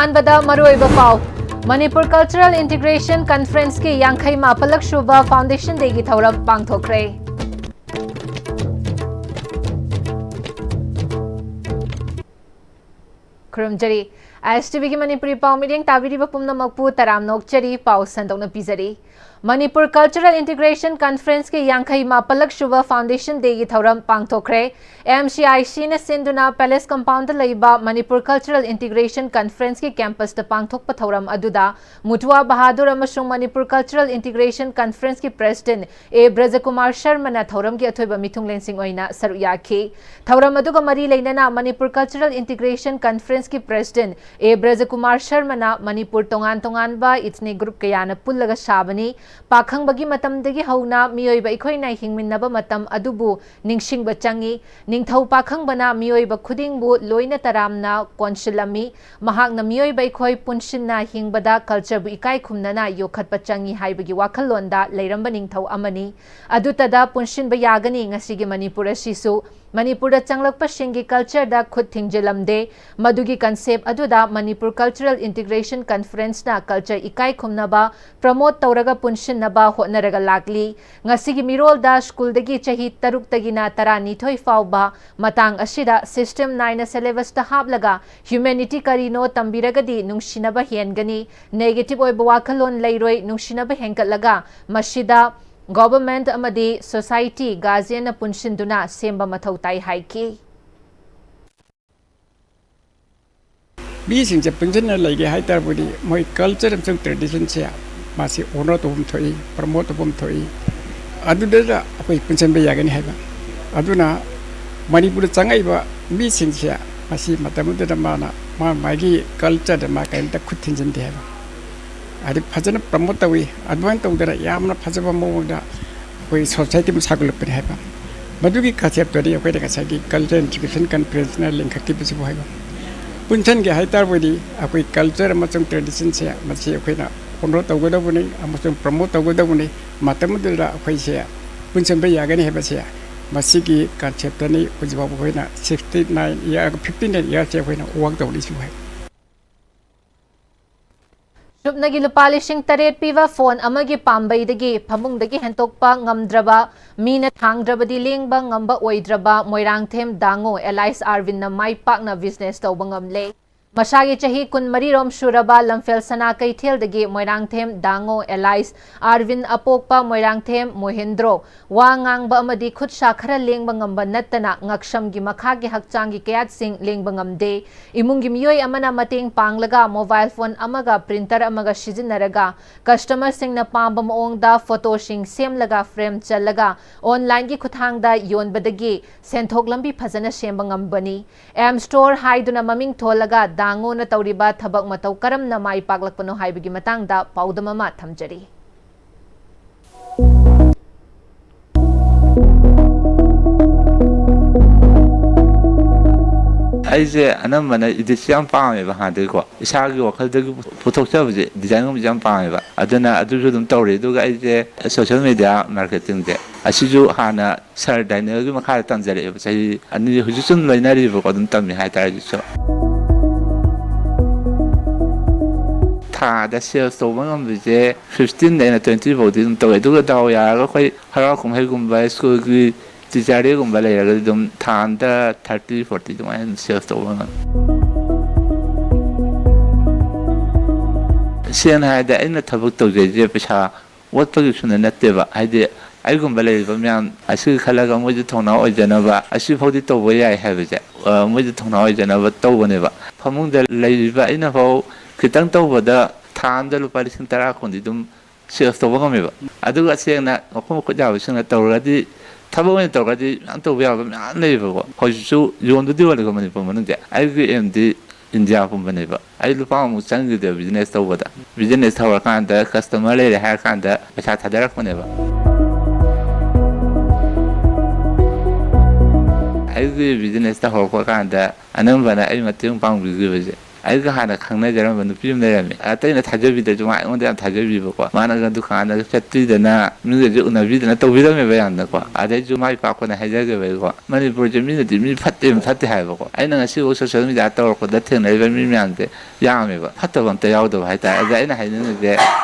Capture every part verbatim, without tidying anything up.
ꯑꯍꯥꯟꯕꯗ ꯃꯔꯨꯑꯣꯏꯕ ꯄꯥꯎ꯫ ꯃꯅꯤꯄꯨꯔ ꯀꯜꯆꯔꯦꯜ ꯏꯟꯇꯤꯒ꯭ꯔꯦꯁꯟ ꯀꯟꯐꯔꯦꯟꯁꯀꯤ ꯌꯥꯡꯈꯩ ꯃꯥꯄꯜꯂꯛ ꯁꯨꯕ ꯐꯥꯎꯟꯗꯦꯁꯟ ꯗꯦꯒꯤ ꯊꯧꯔꯝ ꯄꯥꯡꯊꯣꯛꯈ꯭ꯔꯦ꯫ ꯈꯨꯔꯨꯝꯖꯔꯤ꯫ ꯑꯥꯏ ꯑꯦꯁ ꯇꯤ ꯚꯤꯒꯤ ꯃꯅꯤꯄꯨꯔꯤ ꯄꯥꯎ ꯃꯤꯠꯌꯦꯡ ꯇꯥꯕꯤꯔꯤꯕ ꯄꯨꯝꯅꯃꯛꯄꯨ ꯇꯔꯥꯝꯅ ꯑꯣꯛꯆꯔꯤ꯫ ꯄꯥꯎ ꯁꯟꯗꯣꯛꯅ ꯄꯤꯖꯔꯤ꯫ ꯃꯅꯤꯄꯨꯔ ꯀꯜꯆꯔꯦꯜ ꯏꯟꯇꯤꯒ꯭ꯔꯦꯁꯟ ꯀꯟꯐꯔꯦꯟꯁꯀꯤ ꯌꯥꯡꯈꯩ ꯃꯥꯄꯜꯂꯛ ꯁꯨꯕ ꯐꯥꯎꯟꯗꯦꯁꯟ ꯗꯦꯒꯤ ꯊꯧꯔꯝ ꯄꯥꯡꯊꯣꯛꯈ꯭ꯔꯦ꯫ ꯑꯦꯝ ꯁꯤ ꯑꯥꯏ ꯁꯤꯅ ꯁꯤꯟꯗꯨꯅ ꯄꯦꯂꯦꯁ ꯀꯝꯄꯥꯎꯟꯗ ꯂꯩꯕ ꯃꯅꯤꯄꯨꯔ ꯀꯜꯆꯔꯦꯜ ꯏꯟꯇꯤꯒ꯭ꯔꯦꯁꯟ ꯀꯟꯐꯔꯦꯟꯁꯀꯤ ꯀꯦꯝꯄꯁꯇ ꯄꯥꯡꯊꯣꯛꯄ ꯊꯧꯔꯝ ꯑꯗꯨꯗ ꯃꯨꯇꯨꯋꯥ ꯕꯍꯥꯗꯨꯔ ꯑꯃꯁꯨꯡ ꯃꯅꯤꯄꯨꯔ ꯀꯜꯆꯔꯦꯜ ꯏꯟꯇꯤꯒ꯭ꯔꯦꯁꯟ ꯀꯟꯐꯔꯦꯟꯁꯀꯤ ꯄ꯭ꯔꯦꯁꯤꯗꯦꯟꯠ ꯑꯦ ꯕ꯭ꯔꯖꯀꯨꯃꯥꯔ ꯁꯔꯃꯅ ꯊꯧꯔꯝꯒꯤ ꯑꯊꯣꯏꯕ ꯃꯤꯊꯨꯡꯂꯦꯟꯁꯤꯡ ꯑꯣꯏꯅ ꯁꯔꯨꯛ ꯌꯥꯈꯤ꯫ ꯊꯧꯔꯝ ꯑꯗꯨꯒ ꯃꯔꯤ ꯂꯩꯅꯅ ꯃꯅꯤꯄꯨꯔ ꯀꯜꯆꯔꯦꯜ ꯏꯟꯇꯤꯒ꯭ꯔꯦꯁꯟ ꯀꯟꯐꯔꯦꯟꯁꯀꯤ ꯄ꯭ꯔꯦꯁꯤꯗꯦꯟꯠ ꯑꯦ ꯕ꯭ꯔꯖꯀꯨꯃꯥꯔ ꯁꯔꯃꯅ ꯃꯅꯤꯄꯨꯔ ꯇꯣꯉꯥꯟ ꯇꯣꯉꯥꯟꯕ ꯏꯊꯅꯤꯛ ꯒ꯭ꯔꯨꯞ ꯀꯌꯥꯅ ꯄꯨꯜꯂꯒ ꯁꯥꯕꯅꯤ꯫ ꯄꯥꯈꯪꯕꯒꯤ ꯃꯇꯝꯗꯒꯤ ꯍꯧꯅ ꯃꯤꯑꯣꯏꯕ ꯑꯩꯈꯣꯏꯅ ꯍꯤꯡꯃꯤꯟꯅꯕ ꯃꯇꯝ ꯑꯗꯨꯕꯨ ꯅꯤꯡꯁꯤꯡꯕ ꯆꯪꯏ꯫ ꯅꯤꯡꯊꯧ ꯄꯥꯈꯪꯕꯅ ꯃꯤꯑꯣꯏꯕ ꯈꯨꯗꯤꯡꯕꯨ ꯂꯣꯏꯅ ꯇꯔꯥꯝꯅ ꯀꯣꯟꯁꯤꯜꯂꯝꯃꯤ꯫ ꯃꯍꯥꯛꯅ ꯃꯤꯑꯣꯏꯕ ꯑꯩꯈꯣꯏ ꯄꯨꯟꯁꯤꯟꯅ ꯍꯤꯡꯕꯗ ꯀꯜꯆꯔꯕꯨ ꯏꯀꯥꯏ ꯈꯨꯝꯅꯅ ꯌꯣꯛꯈꯠꯄ ꯆꯪꯏ ꯍꯥꯏꯕꯒꯤ ꯋꯥꯈꯜꯂꯣꯟꯗ ꯂꯩꯔꯝꯕ ꯅꯤꯡꯊꯧ ꯑꯃꯅꯤ꯫ ꯑꯗꯨꯇꯗ ꯄꯨꯟꯁꯤꯟꯕ ꯌꯥꯒꯅꯤ ꯉꯁꯤꯒꯤ ꯃꯅꯤꯄꯨꯔ ꯑꯁꯤꯁꯨ꯫ ꯃꯅꯤꯄꯨꯔꯗ ꯆꯪꯂꯛꯄꯁꯤꯡꯒꯤ ꯀꯜꯆꯔꯗ ꯈꯨꯠ ꯊꯤꯡꯖꯤꯜꯂꯝꯗꯦ꯫ ꯃꯗꯨꯒꯤ ꯀꯟꯁꯦꯞ ꯑꯗꯨꯗ ꯃꯅꯤꯄꯨꯔ ꯀꯜꯆꯔꯦꯜ ꯏꯟꯇꯤꯒ꯭ꯔꯦꯁꯟ ꯀꯟꯐꯔꯦꯟꯁꯅ ꯀꯜꯆꯔ ꯏꯀꯥꯏ ꯈꯨꯝꯅꯕ, ꯄ꯭ꯔꯃꯣꯠ ꯇꯧꯔꯒ ꯄꯨꯟꯁꯤꯟꯅꯕ ꯍꯣꯠꯅꯔꯒ ꯂꯥꯛꯂꯤ꯫ ꯉꯁꯤꯒꯤ ꯃꯤꯔꯣꯜꯗ ꯁ꯭ꯀꯨꯜꯗꯒꯤ ꯆꯍꯤ ꯇꯔꯨꯛꯇꯒꯤꯅ ꯇꯔꯥꯅꯤꯊꯣꯏ ꯐꯥꯎꯕ ꯃꯇꯥꯡ ꯑꯁꯤꯗ ꯁꯤꯁꯇꯦꯝ ꯅꯥꯏꯅ ꯁꯦꯂꯦꯕꯁꯇ ꯍꯥꯞꯂꯒ ꯍ꯭ꯌꯨꯃꯦꯅꯤꯇꯤ ꯀꯔꯤꯅꯣ ꯇꯝꯕꯤꯔꯒꯗꯤ ꯅꯨꯡꯁꯤꯅꯕ ꯍꯦꯟꯒꯅꯤ, ꯅꯦꯒꯦꯇꯤꯚ ꯑꯣꯏꯕ ꯋꯥꯈꯜꯂꯣꯟ ꯂꯩꯔꯣꯏ, ꯅꯨꯡꯁꯤꯅꯕ ꯍꯦꯟꯒꯠꯂꯒ ꯃꯁꯤꯗ ꯒꯣꯚꯔꯟꯃꯦꯟꯠ ꯑꯃꯗꯤ ꯁꯣꯁꯥꯏꯇꯤ, ꯒꯥꯔꯖꯤꯌꯟꯅ ꯄꯨꯟꯁꯤꯟꯗꯨꯅ ꯁꯦꯝꯕ ꯃꯊꯧ ꯇꯥꯏ ꯍꯥꯏꯈꯤ꯫ ꯃꯤꯁꯤꯡꯁꯦ ꯄꯨꯟꯁꯤꯟꯅ ꯂꯩꯒꯦ ꯍꯥꯏ ꯇꯥꯔꯕꯗꯤ ꯃꯣꯏ ꯀꯜꯆꯔ ꯑꯃꯁꯨꯡ ꯇ꯭ꯔꯦꯗꯤꯁꯟꯁꯦ ꯃꯥꯁꯤ ꯑꯣꯅꯔ ꯇꯧꯐꯝ ꯊꯣꯛꯏ, ꯄ꯭ꯔꯃꯣꯠ ꯇꯧꯐꯝ ꯊꯣꯛꯏ꯫ ꯑꯗꯨꯗ ꯑꯩꯈꯣꯏ ꯄꯨꯟꯁꯤꯟꯕ ꯌꯥꯒꯅꯤ ꯍꯥꯏꯕ꯫ ꯑꯗꯨꯅ ꯃꯅꯤꯄꯨꯔꯗ ꯆꯪꯉꯛꯏꯕ ꯃꯤꯁꯤꯡꯁꯦ ꯃꯁꯤ ꯃꯇꯝ ꯑꯗꯨꯗ ꯃꯥꯅ ꯃꯥ ꯃꯥꯒꯤ ꯀꯜꯆꯔꯗ ꯃꯥ ꯀꯔꯤꯝꯇ ꯈꯨꯠ ꯊꯤꯟꯖꯤꯟꯗꯦ ꯍꯥꯏꯕ꯫ ꯍꯥꯏꯗꯤ ꯐꯖꯅ ꯄ꯭ꯔꯃꯣꯠ ꯇꯧꯏ꯫ ꯑꯗꯨꯃꯥꯏꯅ ꯇꯧꯗꯅ ꯌꯥꯝꯅ ꯐꯖꯕ ꯃꯑꯣꯡꯗ ꯑꯩꯈꯣꯏ ꯁꯣꯁꯥꯏꯇꯤ ꯑꯃ ꯁꯥꯒꯠꯂꯛꯄꯅꯤ ꯍꯥꯏꯕ꯫ ꯃꯗꯨꯒꯤ ꯀꯟꯁꯦꯞꯇꯨꯅꯤ ꯑꯩꯈꯣꯏꯅ ꯉꯁꯥꯏꯒꯤ ꯀꯜꯆꯔ ꯏꯟꯇꯤꯒ꯭ꯔꯦꯁꯟ ꯀꯟꯐꯔꯦꯟꯁꯅ ꯂꯤꯡꯈꯠꯈꯤꯕꯁꯤꯕꯨ ꯍꯥꯏꯕ꯫ ꯄꯨꯟꯁꯤꯟꯒꯦ ꯍꯥꯏ ꯇꯥꯔꯕꯗꯤ ꯑꯩꯈꯣꯏ ꯀꯜꯆꯔ ꯑꯃꯁꯨꯡ ꯇ꯭ꯔꯦꯗꯤꯁꯟꯁꯦ ꯃꯁꯤ ꯑꯩꯈꯣꯏꯅ ꯑꯣꯅꯔ ꯇꯧꯒꯗꯧꯕꯅꯤ ꯑꯃꯁꯨꯡ ꯄ꯭ꯔꯃꯣꯠ ꯇꯧꯒꯗꯧꯕꯅꯤ꯫ ꯃꯇꯝ ꯑꯗꯨꯗ ꯑꯩꯈꯣꯏꯁꯦ ꯄꯨꯟꯁꯤꯟꯕ ꯌꯥꯒꯅꯤ ꯍꯥꯏꯕꯁꯦ ꯃꯁꯤꯒꯤ ꯀꯟꯁꯦꯞꯇꯅꯤ ꯍꯧꯖꯤꯛ ꯐꯥꯎꯕ ꯑꯩꯈꯣꯏꯅ sixty nine year, fifty nine ꯏꯌꯥꯔꯁꯦ ꯑꯩꯈꯣꯏꯅ ꯋꯥꯛ ꯇꯧꯔꯤꯁꯤꯕꯨ ꯍꯥꯏ꯫ ꯆꯨꯞꯅꯒꯤ ꯂꯨꯄꯥ ꯂꯤꯁꯤꯡ ꯇꯔꯦꯠ ꯄꯤꯕ ꯐꯣꯟ ꯑꯃꯒꯤ ꯄꯥꯝꯕꯩꯗꯒꯤ ꯐꯃꯨꯡꯗꯒꯤ ꯍꯦꯟꯇꯣꯛꯄ ꯉꯝꯗ꯭ꯔꯕ, ꯃꯤꯅ ꯊꯥꯡꯗ꯭ꯔꯕꯗꯤ ꯂꯦꯡꯕ ꯉꯝꯕ ꯑꯣꯏꯗ꯭ꯔꯕ ꯃꯣꯏꯔꯥꯡꯊꯦꯝ ꯗꯥꯉꯣ ꯑꯦꯂꯥꯏꯁ ꯑꯥꯔꯕꯤꯟꯅ ꯃꯥꯏ ꯄꯥꯛꯅ ꯕꯤꯖꯤꯅꯦꯁ ꯇꯧꯕ ꯉꯝꯂꯦ꯫ ꯃꯁꯥꯒꯤ ꯆꯍꯤ ꯀꯨꯟꯃꯔꯤ ꯔꯣꯝ ꯁꯨꯔꯕ ꯂꯝꯐꯦꯜ ꯁꯅꯥ ꯀꯩꯊꯦꯜꯗꯒꯤ ꯃꯣꯏꯔꯥꯡꯊꯦꯝ ꯗꯥꯉꯣ ꯑꯦꯂꯥꯏꯁ ꯑꯥꯔꯕꯤꯟ ꯑꯄꯣꯛꯄ ꯃꯣꯏꯔꯥꯡꯊꯦꯝ ꯃꯣꯍꯦꯟꯗ꯭ꯔꯣ ꯋꯥ ꯉꯥꯡꯕ ꯑꯃꯗꯤ ꯈꯨꯠ ꯁꯥ ꯈꯔ ꯂꯦꯡꯕ ꯉꯝꯕ ꯅꯠꯇꯅ ꯉꯛꯁꯝꯒꯤ ꯃꯈꯥꯒꯤ ꯍꯛꯆꯥꯡꯒꯤ ꯀꯌꯥꯠꯁꯤꯡ ꯂꯦꯡꯕ ꯉꯝꯗꯦ꯫ ꯏꯃꯨꯡꯒꯤ ꯃꯤꯑꯣꯏ ꯑꯃꯅ ꯃꯇꯦꯡ ꯄꯥꯡꯂꯒ ꯃꯣꯕꯥꯏꯜ ꯐꯣꯟ ꯑꯃꯒ ꯄ꯭ꯔꯤꯟꯇꯔ ꯑꯃꯒ ꯁꯤꯖꯤꯟꯅꯔꯒ ꯀꯁꯇꯃꯔꯁꯤꯡꯅ ꯄꯥꯝꯕ ꯃꯑꯣꯡꯗ ꯐꯣꯇꯣꯁꯤꯡ ꯁꯦꯝꯂꯒ ꯐ꯭ꯔꯦꯝ ꯆꯜꯂꯒ ꯑꯣꯟꯂꯥꯏꯟꯒꯤ ꯈꯨꯠꯊꯥꯡꯗ ꯌꯣꯟꯕꯗꯒꯤ ꯁꯦꯟꯊꯣꯛ ꯂꯝꯕꯤ ꯐꯖꯅ ꯁꯦꯝꯕ ꯉꯝꯕꯅꯤ꯫ ꯑꯦꯝ ꯁ꯭ꯇꯣꯔ ꯍꯥꯏꯗꯨꯅ ꯃꯃꯤꯡ ꯊꯣꯜꯂꯒ ꯗꯥꯉꯣꯅ ꯇꯧꯔꯤꯕ ꯊꯕꯛ ꯃꯇꯧ ꯀꯔꯝꯅ ꯃꯥꯏ ꯄꯥꯛꯂꯛꯄꯅꯣ ꯍꯥꯏꯕꯒꯤ ꯃꯇꯥꯡꯗ ꯄꯥꯎꯗꯝ ꯑꯃ ꯊꯝꯖꯔꯤ꯫ ꯑꯩꯁꯦ ꯑꯅꯝꯕꯅ ꯏꯗꯤꯠꯁꯦ ꯌꯥꯝ ꯄꯥꯝꯃꯦꯕ ꯍꯥꯟꯅꯗꯒꯤꯀꯣ꯫ ꯏꯁꯥꯒꯤ ꯋꯥꯈꯜꯗꯒꯤ ꯄꯨꯊꯣꯛꯆꯕꯁꯦ, ꯗꯤꯖꯥꯏꯟꯒꯨꯝꯕꯁꯦ ꯌꯥꯝ ꯄꯥꯝꯃꯦꯕ꯫ ꯑꯗꯨꯅ ꯑꯗꯨꯁꯨ ꯑꯗꯨꯝ ꯇꯧꯔꯦ꯫ ꯑꯗꯨꯒ ꯑꯩꯁꯦ ꯁꯣꯁꯦꯜ ꯃꯦꯗꯤꯌꯥ ꯃꯥꯔꯀꯦꯇꯤꯡꯁꯦ, ꯑꯁꯤꯁꯨ ꯍꯥꯟꯅ ꯁꯥꯔ ꯗꯥꯏꯅꯦꯜꯒꯤ ꯃꯈꯥꯗ ꯇꯝꯖꯔꯛꯑꯦꯕ꯫ ꯆꯍꯤ ꯑꯅꯤ, ꯍꯧꯖꯤꯛꯁꯨ ꯑꯗꯨꯝ ꯂꯣꯏꯅꯔꯤꯕꯀꯣ, ꯑꯗꯨꯝ ꯇꯝꯃꯤ ꯍꯥꯏꯇꯥꯔꯦ ꯍꯧꯖꯤꯛꯁꯨ꯫ ꯊꯥꯗ ꯁꯦꯜꯁ ꯇꯧꯕ ꯉꯝꯕꯁꯦ ꯐꯤꯐꯇꯤꯟꯗꯩꯅ ꯇ꯭ꯋꯦꯟꯇꯤ ꯐꯥꯎꯗꯤ ꯑꯗꯨꯝ ꯇꯧꯋꯦ꯫ ꯑꯗꯨꯒ ꯗꯥꯎ ꯌꯥꯔꯒ ꯑꯩꯈꯣꯏ ꯍꯔꯥꯎ ꯀꯨꯝꯍꯩꯒꯨꯝꯕ, ꯁ꯭ꯀꯨꯜꯒꯤ ꯇꯤꯆꯔ ꯗꯦꯒꯨꯝꯕ ꯂꯩꯔꯒꯗꯤ ꯑꯗꯨꯝ ꯊꯥ ꯑꯃꯗ ꯊꯥꯔꯇꯤ, ꯐꯣꯔꯇꯤ ꯑꯗꯨꯃꯥꯏꯅ ꯑꯗꯨꯝ ꯁꯦꯜꯁ ꯇꯧꯕ ꯉꯝꯃꯤ꯫ ꯁꯦꯡꯅ ꯍꯥꯏꯔꯗꯤ ꯑꯩꯅ ꯊꯕꯛ ꯇꯧꯖꯩꯁꯦ ꯄꯩꯁꯥ ꯑꯣꯠꯄꯒꯤꯁꯨꯅ ꯅꯠꯇꯦꯕ꯫ ꯍꯥꯏꯗꯤ ꯑꯩꯒꯨꯝꯕ ꯂꯩꯔꯤꯕ ꯃꯌꯥꯝ ꯑꯁꯤꯒꯤ ꯈꯜꯂꯒ ꯃꯣꯏꯁꯨ ꯊꯧꯅꯥ ꯑꯣꯏꯖꯅꯕ, ꯑꯁꯤꯐꯥꯎꯗꯤ ꯇꯧꯕ ꯌꯥꯏ ꯍꯥꯏꯕꯁꯦ, ꯑ, ꯃꯣꯏꯁꯨ ꯊꯧꯅꯥ ꯑꯣꯏꯖꯅꯕ ꯇꯧꯕꯅꯦꯕ꯫ ꯐꯃꯨꯡꯗ ꯂꯩꯔꯤꯕ ꯑꯩꯅꯐꯥꯎ ꯈꯤꯇꯪ ꯇꯧꯕꯗ ꯊꯥ ꯑꯃꯗ ꯂꯨꯄꯥ ꯂꯤꯁꯤꯡ ꯇꯔꯥ ꯀꯨꯟꯗꯤ ꯑꯗꯨꯝ ꯁꯦꯜꯁ ꯇꯧꯕ ꯉꯝꯃꯦꯕ꯫ ꯑꯗꯨꯒ ꯁꯦꯡꯅ ꯃꯈꯣꯡ ꯃꯈꯨꯠ ꯌꯥꯕꯁꯤꯡꯅ ꯇꯧꯔꯒꯗꯤ, ꯊꯕꯛ ꯑꯣꯏꯅ ꯇꯧꯔꯒꯗꯤ ꯃꯌꯥꯝ ꯇꯧꯕ ꯌꯥꯕ ꯃꯌꯥꯝ ꯂꯩꯌꯦꯕꯀꯣ꯫ ꯍꯧꯖꯤꯛꯁꯨ ꯌꯣꯟꯕꯗꯤ ꯌꯣꯜꯂꯦꯀꯣ ꯃꯅꯤꯄꯨꯔ ꯃꯅꯨꯡꯗ꯫ ꯑꯩꯒꯤ ꯑꯦꯝꯗꯤ ꯏꯟꯗꯤꯌꯥ ꯄꯨꯝꯕꯅꯦꯕ꯫ ꯑꯩ ꯂꯨꯄꯥ ꯑꯃꯨꯛ ꯆꯪꯈꯤꯗꯦꯕ ꯕꯤꯖꯤꯅꯦꯁ ꯇꯧꯕꯗ꯫ ꯕꯤꯖꯤꯅꯦꯁ ꯍꯧꯔꯀꯥꯟꯗ ꯀꯁꯇꯃꯔ ꯂꯩꯔꯦ ꯍꯥꯏꯔꯀꯥꯟꯗ ꯄꯩꯁꯥ ꯊꯥꯗꯔꯛꯄꯅꯦꯕ꯫ ꯑꯩꯒꯤ ꯕꯤꯖꯤꯅꯦꯁꯇ ꯍꯧꯔꯛꯄ ꯀꯥꯟꯗ ꯑꯅꯝꯕꯅ ꯑꯩ ꯃꯇꯦꯡ ꯄꯥꯡꯕꯤꯈꯤꯕꯁꯦ ꯑꯩꯒ ꯍꯥꯟꯅ ꯈꯪꯅꯖꯔꯝꯕ ꯅꯨꯄꯤ ꯑꯃ ꯂꯩꯔꯝꯃꯦ꯫ ꯑꯇꯩꯅ ꯊꯥꯖꯕꯤꯗ꯭ꯔꯁꯨ ꯃꯥ ꯑꯩꯉꯣꯟꯗ ꯌꯥꯝ ꯊꯥꯖꯕꯤꯕꯀꯣ꯫ ꯃꯥꯅꯒ ꯗꯨꯀꯥꯟꯗꯒ ꯆꯠꯄꯤꯗꯅ ꯃꯤꯒꯁꯨ ꯎꯅꯕꯤꯗꯅ ꯇꯧꯕꯤꯔꯝꯃꯦꯕ ꯌꯥꯝꯅꯀꯣ꯫ ꯑꯗꯩꯁꯨ ꯃꯥꯏ ꯄꯥꯛꯄꯅ ꯍꯥꯏꯖꯒꯦꯕ ꯑꯩꯀꯣ, ꯃꯅꯤꯄꯨꯔꯁꯦ ꯃꯤꯅꯗꯤ ꯃꯤ ꯐꯠꯇꯦ ꯐꯠꯇꯦ ꯍꯥꯏꯕꯀꯣ꯫ ꯑꯩꯅ ꯉꯁꯤꯐꯥꯎ ꯁꯣꯁꯤꯌꯦꯜ ꯃꯤꯗꯤꯌꯥ ꯇꯧꯔꯛꯄꯗ ꯊꯦꯡꯅꯔꯤꯕ ꯃꯤ ꯃꯌꯥꯝꯁꯦ ꯌꯥꯝꯃꯦꯕ, ꯐꯠꯇꯕ ꯑꯝꯇ ꯌꯥꯎꯗꯕ ꯍꯥꯏꯇꯥꯔꯦ꯫ ꯑꯗ ꯑꯩꯅ ꯍꯥꯏꯅꯤꯡꯉꯤꯁꯦ,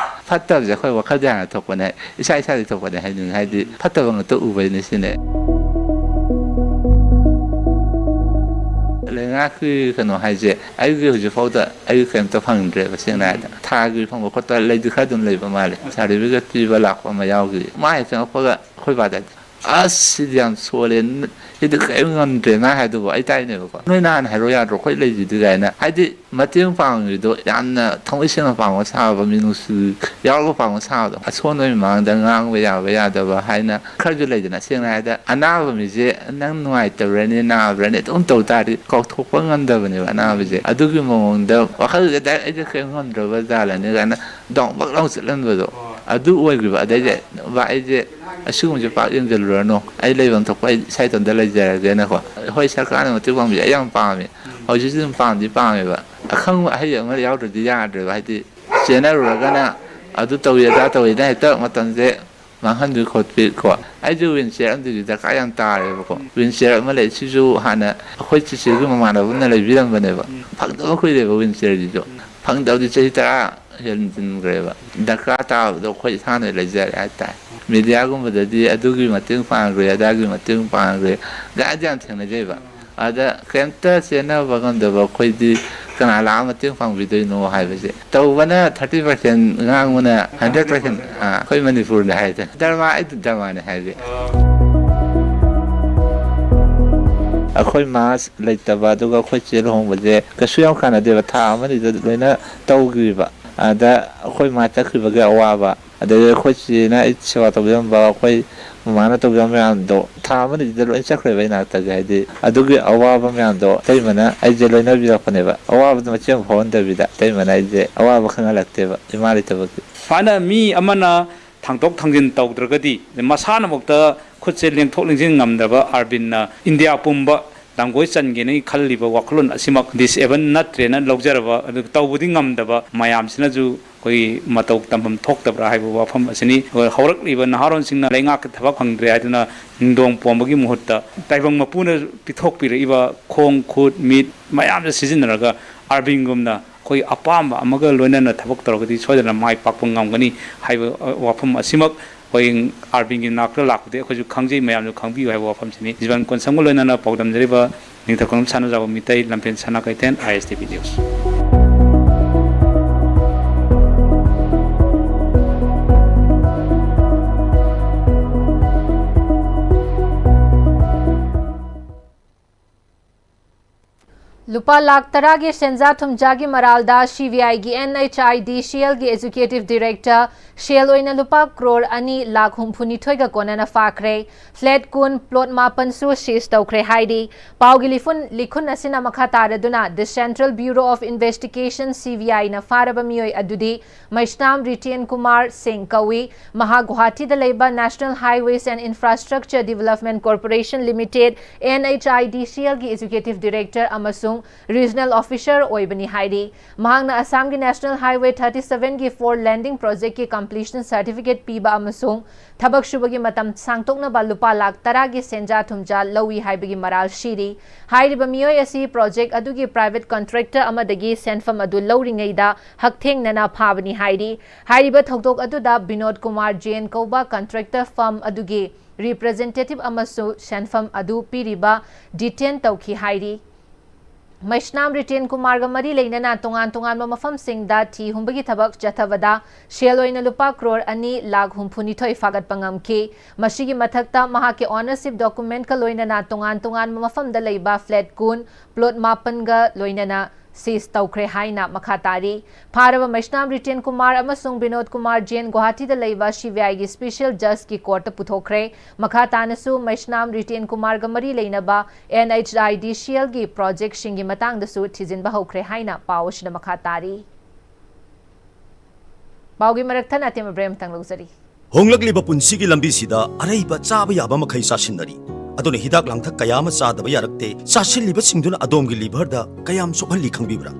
ꯐꯠꯇꯕꯁꯦ ꯑꯩꯈꯣꯏ ꯋꯥꯈꯜꯗ ꯍꯥꯟꯅ ꯊꯣꯛꯄꯅꯦ, ꯏꯁꯥ ꯏꯁꯥꯗꯤ ꯊꯣꯛꯄꯅꯦ ꯍꯥꯏꯅꯤꯡꯉꯤ꯫ ꯍꯥꯏꯗꯤ ꯐꯠꯇꯕ ꯉꯥꯛꯇ ꯎꯕꯩꯅꯦ ꯁꯤꯅꯦ꯫ ꯂꯩꯉꯥꯛꯀꯤ ꯀꯩꯅꯣ ꯍꯥꯏꯁꯦ ꯑꯩꯒꯤ ꯍꯧꯖꯤꯛꯐꯥꯎꯗ ꯑꯩꯒꯤ ꯀꯔꯤꯝꯇ ꯐꯪꯗ꯭ꯔꯦꯕ꯫ ꯁꯦꯡꯅ ꯍꯥꯏꯔꯕꯗ ꯊꯥꯒꯤ ꯐꯪꯕ ꯈꯣꯠꯄ ꯂꯩꯗꯤ ꯈꯔ ꯑꯗꯨꯝ ꯂꯩꯕ ꯃꯥꯜꯂꯦ꯫ ꯁꯥꯔꯇꯤꯐꯤꯀꯦꯠ ꯄꯤꯕ ꯂꯥꯛꯄ ꯑꯃ ꯌꯥꯎꯈꯤ꯫ ꯃꯥ ꯍꯦꯛ ꯆꯪꯉꯛꯄꯒ ꯑꯩꯈꯣꯏ ꯕꯥꯗ, "ꯑꯁ, ꯁꯤꯗꯤ ꯌꯥꯝ ꯁꯣꯜꯂꯦ, ꯁꯤꯗꯤ ꯀꯔꯤꯝ ꯉꯝꯗ꯭ꯔꯦ" ꯃꯥ ꯍꯥꯏꯗꯨꯕꯨ꯫ ꯑꯩ ꯇꯥꯏꯅꯦꯕꯀꯣ, "ꯅꯣꯏ ꯅꯍꯥꯟ ꯍꯥꯏꯔꯣ ꯌꯥꯗ꯭ꯔꯣ, ꯑꯩꯈꯣꯏ ꯂꯩꯁꯤꯗꯤ" ꯀꯥꯏꯅ꯫ ꯍꯥꯏꯗꯤ ꯃꯇꯦꯡ ꯄꯥꯡꯉꯤꯗꯣ ꯌꯥꯝꯅ ꯊꯃꯣꯏ ꯁꯦꯡꯅ ꯄꯥꯡꯕ ꯁꯥꯕ, ꯃꯤꯅꯨꯡꯁꯤ ꯌꯥꯎꯔꯒ ꯄꯥꯡꯕ ꯁꯥꯕꯗꯣ꯫ ꯑꯁꯣꯟꯕꯒꯤ ꯃꯃꯥꯡꯗ ꯉꯥꯡꯕ ꯌꯥꯕ ꯌꯥꯗꯕ ꯍꯥꯏꯅ ꯈꯔꯁꯨ ꯂꯩꯗꯅ꯫ ꯁꯦꯡꯅ ꯍꯥꯏꯔꯕꯗ ꯑꯅꯥꯕ ꯃꯤꯁꯦ ꯅꯪ ꯅꯨꯡꯉꯥꯏꯇꯕ꯭ꯔꯅꯤ, ꯅꯥꯕ꯭ꯔꯅꯤ ꯑꯗꯨꯝ ꯇꯧ ꯇꯥꯔꯗꯤ ꯀꯥꯎꯊꯣꯛꯄ ꯉꯝꯗꯕꯅꯦꯕ ꯑꯅꯥꯕꯁꯦ꯫ ꯑꯗꯨꯒꯤ ꯃꯑꯣꯡꯗ ꯋꯥꯈꯜꯁꯦ ꯗꯥꯏꯔꯦꯛ "ꯑꯩꯁꯦ ꯀꯔꯤꯝ ꯉꯝꯗ꯭ꯔꯕ ꯖꯥꯠꯂꯅꯤ" ꯀꯥꯏꯅ ꯗꯥꯎꯟ ꯕꯛ ꯂꯥꯎ ꯆꯠꯍꯟꯕꯗꯣ ꯑꯗꯨ ꯑꯣꯏꯈꯤꯕ꯫ ꯑꯗꯩꯗꯤ "ꯚꯥꯏ, ꯑꯩꯁꯦ ꯑꯁꯤꯒꯨꯝꯕꯁꯦ ꯄꯥꯛ ꯌꯦꯡꯁꯤꯜꯂꯨꯔꯅꯨ, ꯑꯩ ꯂꯩꯐꯝ ꯊꯣꯛꯄ ꯑꯩ ꯏꯁꯥ ꯏꯇꯣꯝꯇ ꯂꯩꯖꯔꯒꯦꯅꯀꯣ"꯫ ꯍꯣꯏ, ꯁꯔꯀꯥꯔꯅ ꯃꯇꯦꯡ ꯄꯥꯡꯕꯤꯁꯦ ꯑꯩ ꯌꯥꯝ ꯄꯥꯝꯃꯦ꯫ ꯍꯧꯖꯤꯛꯁꯨ ꯑꯗꯨꯝ ꯄꯥꯝꯗꯤ ꯄꯥꯝꯃꯦꯕ꯫ ꯑꯈꯪꯕ ꯑꯍꯩ ꯑꯃ ꯌꯥꯎꯗ꯭ꯔꯗꯤ ꯌꯥꯗ꯭ꯔꯦꯕ꯫ ꯍꯥꯏꯗꯤ ꯆꯦꯟꯅꯔꯨꯔꯒꯅ ꯑꯗꯨ ꯇꯧꯏ ꯑꯗꯥ ꯇꯧꯏꯅ ꯍꯦꯛꯇ ꯃꯇꯝꯁꯦ ꯃꯥꯡꯍꯟꯕꯤ ꯈꯣꯠꯄꯤ ꯀꯣ꯫ ꯑꯩꯁꯨ ꯋꯤꯟ ꯆꯤꯌꯔ ꯑꯃꯗꯤ ꯗꯔꯀꯥꯔ ꯌꯥꯝ ꯇꯥꯔꯦꯕꯀꯣ꯫ ꯋꯤꯟ ꯆꯤꯌꯔ ꯑꯃ ꯂꯩ, ꯁꯤꯁꯨ ꯍꯥꯟꯅ ꯑꯩꯈꯣꯏ ꯆꯤꯆꯦꯒꯤ ꯃꯃꯥꯟꯅꯕ ꯑꯃꯅ ꯂꯩꯕꯤꯔꯝꯕꯅꯦꯕ꯫ ꯐꯪꯗꯕ ꯀꯨꯏꯔꯦꯕ ꯋꯤꯟ ꯆꯤꯌꯔꯁꯤꯁꯨ꯫ ꯐꯪꯗꯕꯗꯤ ꯆꯍꯤ ꯇꯔꯥ ꯍꯦꯟꯖꯤꯟꯈ꯭ꯔꯦꯕ꯫ ꯗꯔꯀꯥꯔ ꯇꯥꯕꯗꯣ ꯑꯩꯈꯣꯏ ꯏꯁꯥꯅ ꯂꯩꯖꯔꯦ ꯍꯥꯏꯇꯥꯔꯦ꯫ ꯃꯦꯗꯤꯌꯥꯒꯨꯝꯕꯗꯗꯤ ꯑꯗꯨꯒꯤ ꯃꯇꯦꯡ ꯄꯥꯡꯈ꯭ꯔꯦ, ꯑꯗꯥꯒꯤ ꯃꯇꯦꯡ ꯄꯥꯡꯈ꯭ꯔꯦ, ꯒꯥꯏꯗ ꯌꯥꯝ ꯊꯦꯡꯅꯖꯩꯕ꯫ ꯑꯗ ꯀꯩꯝꯇ ꯆꯦꯟꯅꯕ ꯉꯝꯗꯕ ꯑꯩꯈꯣꯏꯗꯤ ꯀꯅꯥ ꯂꯥꯛꯑ ꯃꯇꯦꯡ ꯄꯥꯡꯕꯤꯗꯣꯏꯅꯣ ꯍꯥꯏꯕꯁꯦ꯫ ꯇꯧꯕꯅ ꯊꯥꯔꯇꯤ ꯄꯥꯔꯁꯦꯟ, ꯉꯥꯡꯕꯅ ꯍꯟꯗ꯭ꯔꯦꯠ ꯄꯥꯔꯁꯦꯟ꯫ ꯑꯩꯈꯣꯏ ꯃꯅꯤꯄꯨꯔꯗ ꯍꯥꯏꯔꯗꯤ ꯙꯔꯃ, ꯑꯩꯗꯤ ꯙꯔꯃꯅꯦ ꯍꯥꯏꯕꯤ꯫ ꯑꯩꯈꯣꯏ ꯃꯥ ꯂꯩꯇꯕ, ꯑꯗꯨꯒ ꯑꯩꯈꯣꯏ ꯆꯦ ꯂꯨꯍꯣꯡꯕꯁꯦ ꯀꯩꯁꯨ ꯌꯥꯝ ꯀꯥꯟꯅꯗꯦꯕ, ꯊꯥ ꯑꯃꯅꯤꯗ ꯂꯣꯏꯅ ꯇꯧꯈꯤꯕ꯫ ꯑꯗ ꯑꯩꯈꯣꯏ ꯃꯥ ꯆꯠꯈꯤꯕꯒꯤ ꯑꯋꯥꯕ, ꯑꯗꯒꯤ ꯑꯩꯈꯣꯏ ꯆꯦꯅ ꯑꯩ ꯁꯦꯕꯥ ꯇꯧꯕꯤꯔꯝꯕ, ꯑꯩꯈꯣꯏ ꯃꯃꯥꯅ ꯇꯧꯕꯤꯔꯝꯕ ꯃꯌꯥꯝꯗꯣ ꯊꯥ ꯑꯃꯅꯤꯗ ꯂꯣꯏ ꯆꯠꯈ꯭ꯔꯦꯕ ꯑꯩ ꯅꯥꯛꯇꯒꯤ꯫ ꯍꯥꯏꯗꯤ ꯑꯗꯨꯒꯤ ꯑꯋꯥꯕ ꯃꯌꯥꯝꯗꯣ ꯑꯇꯩꯃꯅ ꯑꯩꯁꯦ ꯂꯣꯏꯅꯕꯤꯔꯛꯄꯅꯦꯕ꯫ ꯑꯋꯥꯕꯗꯣ ꯃꯆꯦꯠ ꯑꯃ ꯐꯥꯎꯍꯟꯗꯕꯤꯗ ꯑꯇꯩꯃꯅ ꯑꯩꯁꯦ ꯑꯋꯥꯕ ꯈꯪꯍꯜꯂꯛꯇꯦꯕ, ꯏꯃꯥ ꯂꯩꯇꯕꯒꯤ꯫ ꯁꯨꯃꯥꯏꯅ ꯃꯤ ꯑꯃꯅ ꯊꯥꯡꯗꯣꯛ ꯊꯥꯡꯖꯤꯟ ꯇꯧꯗ꯭ꯔꯒꯗꯤ, ꯃꯁꯥꯅꯃꯛꯇ ꯈꯨꯠꯁꯦ ꯂꯦꯡꯊꯣꯛ ꯂꯦꯡꯁꯤꯟ ꯉꯝꯗ꯭ꯔꯕ ꯑꯥꯔꯕꯤꯟꯅ ꯏꯟꯗꯤꯌꯥ ꯄꯨꯝꯕ ꯇꯥꯡꯒꯣꯏ ꯆꯟꯒꯦꯅ ꯈꯜꯂꯤꯕ ꯋꯥꯈꯜꯂꯣꯟ ꯑꯁꯤꯃꯛ ꯗꯤꯁꯑꯦꯕꯜ ꯅꯠꯇ꯭ꯔꯦꯅ ꯂꯧꯖꯔꯕ, ꯑꯗꯨꯒ ꯇꯧꯕꯗꯤ ꯉꯝꯗꯕ ꯃꯌꯥꯝꯁꯤꯅꯁꯨ ꯑꯩꯈꯣꯏꯒꯤ ꯃꯇꯧ ꯇꯝꯐꯝ ꯊꯣꯛꯇꯕ꯭ꯔꯥ ꯍꯥꯏꯕ ꯋꯥꯐꯝ ꯑꯁꯤꯅꯤ꯫ ꯑꯗꯨꯒ ꯍꯧꯔꯛꯂꯤꯕ ꯅꯍꯥꯔꯣꯟꯁꯤꯡꯅ ꯂꯩꯉꯥꯛꯀꯤ ꯊꯕꯛ ꯐꯪꯗ꯭ꯔꯦ ꯍꯥꯏꯗꯨꯅ ꯅꯤꯡꯗꯣꯡ ꯄꯣꯝꯕꯒꯤ ꯃꯍꯨꯠꯇ ꯇꯥꯏꯕꯪ ꯃꯄꯨꯅ ꯄꯤꯊꯣꯛꯄꯤꯔꯛꯏꯕ ꯈꯣꯡ, ꯈꯨꯠ, ꯃꯤꯠ ꯃꯌꯥꯝꯁꯦ ꯁꯤꯖꯤꯟꯅꯔꯒ ꯑꯥꯔꯕꯤꯟꯒꯨꯝꯅ ꯑꯩꯈꯣꯏ ꯑꯄꯥꯝꯕ ꯑꯃꯒ ꯂꯣꯏꯅꯅ ꯊꯕꯛ ꯇꯧꯔꯒꯗꯤ ꯁꯣꯏꯗꯅ ꯃꯥꯏ ꯄꯥꯛꯄ ꯉꯝꯒꯅꯤ ꯍꯥꯏꯕ, ꯑ, ꯋꯥꯐꯝ ꯑꯁꯤꯃꯛ ꯑꯩꯈꯣꯏ ꯑꯥꯔꯕꯤꯟꯒꯤ ꯅꯥꯛꯇ ꯂꯥꯛꯄꯗꯤ ꯑꯩꯈꯣꯏꯁꯨ ꯈꯪꯖꯩ, ꯃꯌꯥꯝꯁꯨ ꯈꯪꯕꯤꯌꯨ ꯍꯥꯏꯕ ꯋꯥꯐꯝꯁꯤꯅꯤ꯫ ꯖꯤꯕꯟ ꯀꯣꯟꯁꯝꯒ ꯂꯣꯏꯅꯅ ꯄꯥꯎꯗꯝꯖꯔꯤꯕ ꯅꯤꯡꯊꯧ ꯈꯣꯡꯕ ꯁꯅꯥꯖꯥꯎꯕ ꯃꯤꯇꯩ, ꯂꯝꯐꯦꯟ ꯁꯅꯥ ꯀꯩꯊꯦꯜ, ꯑꯥꯏ ꯑꯦꯁ ꯇꯤ ꯚꯤ ꯅ꯭ꯌꯨꯁ꯫ ꯂꯨꯄꯥ ꯂꯥꯈ ꯇꯔꯥꯒꯤ ꯁꯦꯟꯖꯥ ꯊꯨꯝꯖꯥꯒꯤ ꯃꯔꯥꯜꯗ ꯁꯤ ꯕꯤ ꯑꯥꯏꯒꯤ and H I D C ꯑꯦꯜꯒꯤ ꯑꯦꯖꯨꯀꯦꯇꯤꯚ ꯗꯤꯔꯦꯛꯇꯔ ꯁꯦꯜ ꯑꯣꯏꯅ ꯂꯨꯄꯥ ꯀ꯭ꯔꯣꯔ ꯑꯅꯤ ꯂꯥꯈ ꯍꯨꯝꯐꯨꯅꯤꯊꯣꯏꯒ ꯀꯣꯟꯅꯅ ꯐꯥꯈ꯭ꯔꯦ꯫ ꯐ꯭ꯂꯦꯠ ꯀꯨꯟ, ꯄ꯭ꯂꯣꯠ ꯃꯥꯄꯟꯁꯨ ꯁꯤꯖ ꯇꯧꯈ꯭ꯔꯦ ꯍꯥꯏꯔꯤ꯫ ꯄꯥꯎꯒꯤ ꯂꯤꯐꯨꯟ, ꯂꯤꯈꯨꯟ ꯑꯁꯤꯅ ꯃꯈꯥ ꯇꯥꯔꯗꯨꯅ, The Central Bureau of Investigation, C B ꯑꯥꯏꯅ ꯐꯥꯔꯕ ꯃꯤꯑꯣꯏ ꯑꯗꯨꯗꯤ ꯃꯩꯁꯅꯥꯝ ꯔꯤꯇꯦꯟ ꯀꯨꯃꯥꯔ ꯁꯤꯡ ꯀꯧꯏ꯫ ꯃꯍꯥꯛ ꯒꯨꯋꯥꯍꯥꯇꯤꯗ ꯂꯩꯕ National Highways and Infrastructure Development Corporation Limited, N H I D C ꯑꯦꯜꯒꯤ ꯑꯦꯖꯨꯀꯦꯇꯤꯚ ꯗꯤꯔꯦꯛꯇꯔ ꯑꯃꯁꯨꯡ ꯔꯤꯖꯅꯦꯜ ꯑꯣꯐꯤꯁꯔ ꯑꯣꯏꯕꯅꯤ ꯍꯥꯏꯔꯤ꯫ ꯃꯍꯥꯛꯅ ꯑꯁꯥꯝꯒꯤ National Highway thirty sevenꯒꯤ four lane projectꯀꯤ completion certificate ꯄꯤꯕ ꯑꯃꯁꯨꯡ ꯊꯕꯛ ꯁꯨꯕꯒꯤ ꯃꯇꯝ ꯁꯥꯡꯗꯣꯛꯅꯕ ꯂꯨꯄꯥ ꯂꯥꯈ ꯇꯔꯥꯒꯤ ꯁꯦꯟꯖꯥ ꯊꯨꯝꯖꯥ ꯂꯧꯏ ꯍꯥꯏꯕꯒꯤ ꯃꯔꯥꯜ ꯁꯤꯔꯤ꯫ ꯍꯥꯏꯔꯤꯕ ꯃꯤꯑꯣꯏ ꯑꯁꯤ project ꯑꯗꯨꯒꯤ private contractor ꯑꯃꯗꯒꯤ ꯁꯦꯟꯐꯝ ꯑꯗꯨ ꯂꯧꯔꯤꯉꯩꯗ ꯍꯛꯊꯦꯡꯅꯅ ꯐꯥꯕꯅꯤ ꯍꯥꯏꯔꯤ꯫ ꯍꯥꯏꯔꯤꯕ ꯊꯧꯗꯣꯛ ꯑꯗꯨꯗ ꯕꯤꯅꯣꯗ ꯀꯨꯃꯥꯔ ꯖꯦꯟ ꯀꯧꯕ contractor firm ꯑꯗꯨꯒꯤ representative ꯑꯃꯁꯨ ꯁꯦꯟꯐꯝ ꯑꯗꯨ ꯄꯤꯔꯤꯕ detain ꯇꯧꯈꯤ ꯍꯥꯏꯔꯤ꯫ ꯃꯩꯁꯅꯥꯝ ꯔꯤꯇꯦꯟ ꯀꯨꯃꯥꯔꯒ ꯃꯔꯤ ꯂꯩꯅꯅ ꯇꯣꯉꯥꯟ ꯇꯣꯉꯥꯟꯕ ꯃꯐꯝꯁꯤꯡꯗ ꯊꯤ ꯍꯨꯝꯕꯒꯤ ꯊꯕꯛ ꯆꯠꯊꯕꯗ ꯁꯦꯜ ꯑꯣꯏꯅ ꯂꯨꯄꯥ ꯀ꯭ꯔꯣꯔ ꯑꯅꯤ ꯂꯥꯈ ꯍꯨꯝꯐꯨꯅꯤꯊꯣꯏ ꯐꯥꯒꯠꯄ ꯉꯝꯈꯤ꯫ ꯃꯁꯤꯒꯤ ꯃꯊꯛꯇ ꯃꯍꯥꯛꯀꯤ ownership documentꯀ ꯂꯣꯏꯅꯅ ꯇꯣꯉꯥꯟ ꯇꯣꯉꯥꯟꯕ ꯃꯐꯝꯗ ꯂꯩꯕ ꯐ꯭ꯂꯦꯠ ꯀꯨꯟ, ꯄ꯭ꯂꯣꯠ ꯃꯥꯄꯟꯒ ꯂꯣꯏꯅꯅ ꯁꯤꯖ ꯇꯧꯈ꯭ꯔꯦ ꯍꯥꯏꯅ ꯃꯈꯥ ꯇꯥꯔꯤ꯫ ꯐꯥꯔꯕ ꯃꯩꯁꯅꯥꯝ ꯔꯤꯇꯦꯟ ꯀꯨꯃꯥꯔ ꯑꯃꯁꯨꯡ ꯕꯤꯅꯣꯗ ꯀꯨꯃꯥꯔ ꯖꯦꯟ ꯒꯨꯋꯥꯍꯥꯇꯤꯗ ꯂꯩꯕ ꯁꯤ ꯕꯤ ꯑꯥꯏꯒꯤ special judgeꯀꯤ courtꯇ ꯄꯨꯊꯣꯛꯈ꯭ꯔꯦ꯫ ꯃꯈꯥ ꯇꯥꯅꯁꯨ ꯃꯩꯁꯅꯥꯝ ꯔꯤꯇꯦꯟ ꯀꯨꯃꯥꯔꯒ ꯃꯔꯤ ꯂꯩꯅꯕ and H I D C ꯑꯦꯜꯒꯤ projectꯁꯤꯡꯒꯤ ꯃꯇꯥꯡꯗꯁꯨ ꯊꯤꯖꯤꯟꯕ ꯍꯧꯈ꯭ꯔꯦ ꯍꯥꯏꯅ ꯄꯥꯎ ꯑꯁꯤꯗ ꯃꯈꯥ ꯇꯥꯔꯤ꯫ ꯄꯥꯎꯒꯤ ꯃꯔꯛ ꯊꯠꯅ ꯑꯇꯦꯝꯕ break ꯑꯃꯇꯪ ꯂꯧꯖꯔꯤ꯫ ꯍꯣꯡꯂꯛꯂꯤꯕ ꯄꯨꯟꯁꯤꯒꯤ ꯂꯝꯕꯤꯁꯤꯗ ꯑꯔꯩꯕ ꯆꯥꯕ ꯌꯥꯕ ꯃꯈꯩ ꯆꯥꯁꯤꯟꯅꯔꯤ꯫ ꯑꯗꯨꯅ ꯍꯤꯗꯥꯛ ꯂꯥꯡꯊꯛ ꯀꯌꯥ ꯑꯃ ꯆꯥꯗꯕ ꯌꯥꯔꯛꯇꯦ꯫ ꯆꯥꯁꯤꯜꯂꯤꯕꯁꯤꯡꯗꯨꯅ ꯑꯗꯣꯝꯒꯤ ꯂꯤꯚꯔꯗ ꯀꯌꯥꯝ ꯁꯣꯛꯍꯜꯂꯤ ꯈꯪꯕꯤꯕ꯭ꯔꯥ?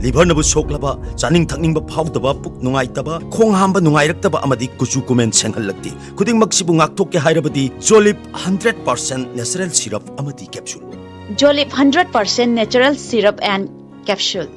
ꯂꯤꯚꯔꯅꯕꯨ ꯁꯣꯛꯂꯕ, ꯆꯥꯅꯤꯡ ꯊꯛꯅꯤꯡꯕ ꯐꯥꯎꯗꯕ, ꯄꯨꯛ ꯅꯨꯡꯉꯥꯏꯇꯕ, ꯈꯣꯡ ꯍꯥꯝꯕ ꯅꯨꯡꯉꯥꯏꯔꯛꯇꯕ ꯑꯃꯗꯤ ꯀꯨꯆꯨ ꯀꯨꯃꯦꯟ ꯁꯦꯡꯍꯜꯂꯛꯇꯦ꯫ ꯈꯨꯗꯤꯡꯃꯛꯁꯤꯕꯨ ꯉꯥꯛꯊꯣꯛꯀꯦ ꯍꯥꯏꯔꯕꯗꯤ Jolip hundred percent natural syrup ꯑꯃꯗꯤ capsule꯫ Jolip hundred percent natural syrup and capsule꯫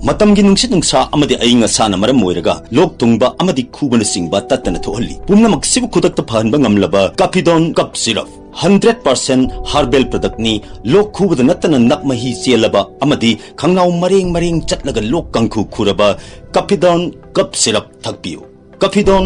ꯃꯇꯝꯒꯤ ꯅꯨꯡꯁꯤꯠ ꯅꯨꯡꯁꯥ ꯑꯃꯗꯤ ꯑꯏꯪ ꯑꯁꯥꯅ ꯃꯔꯝ ꯑꯣꯏꯔꯒ ꯂꯣꯛ ꯊꯨꯡꯕ ꯑꯃꯗꯤ ꯈꯨꯕꯅꯆꯤꯡꯕ ꯇꯠꯇꯅ ꯊꯣꯛꯍꯜꯂꯤ꯫ ꯄꯨꯝꯅꯃꯛꯁꯤꯕꯨ ꯈꯨꯗꯛꯇ ꯐꯍꯟꯕ ꯉꯝꯂꯕ Capidon Cup Syrup hundred percent herbal product ꯅꯤ꯫ ꯂꯣꯛ ꯈꯨꯕꯗ ꯅꯠꯇꯅ ꯅꯞ ꯃꯍꯤ ꯆꯦꯜꯂꯕ ꯑꯃꯗꯤ ꯈꯪꯅꯥꯎ ꯃꯔꯦꯡ ꯃꯔꯦꯡ ꯆꯠꯂꯒ ꯂꯣꯛ ꯀꯥꯡꯈꯨ ꯈꯨꯔꯕ Capidon Cup Syrup ꯊꯛꯄꯤꯌꯨ꯫ Capidon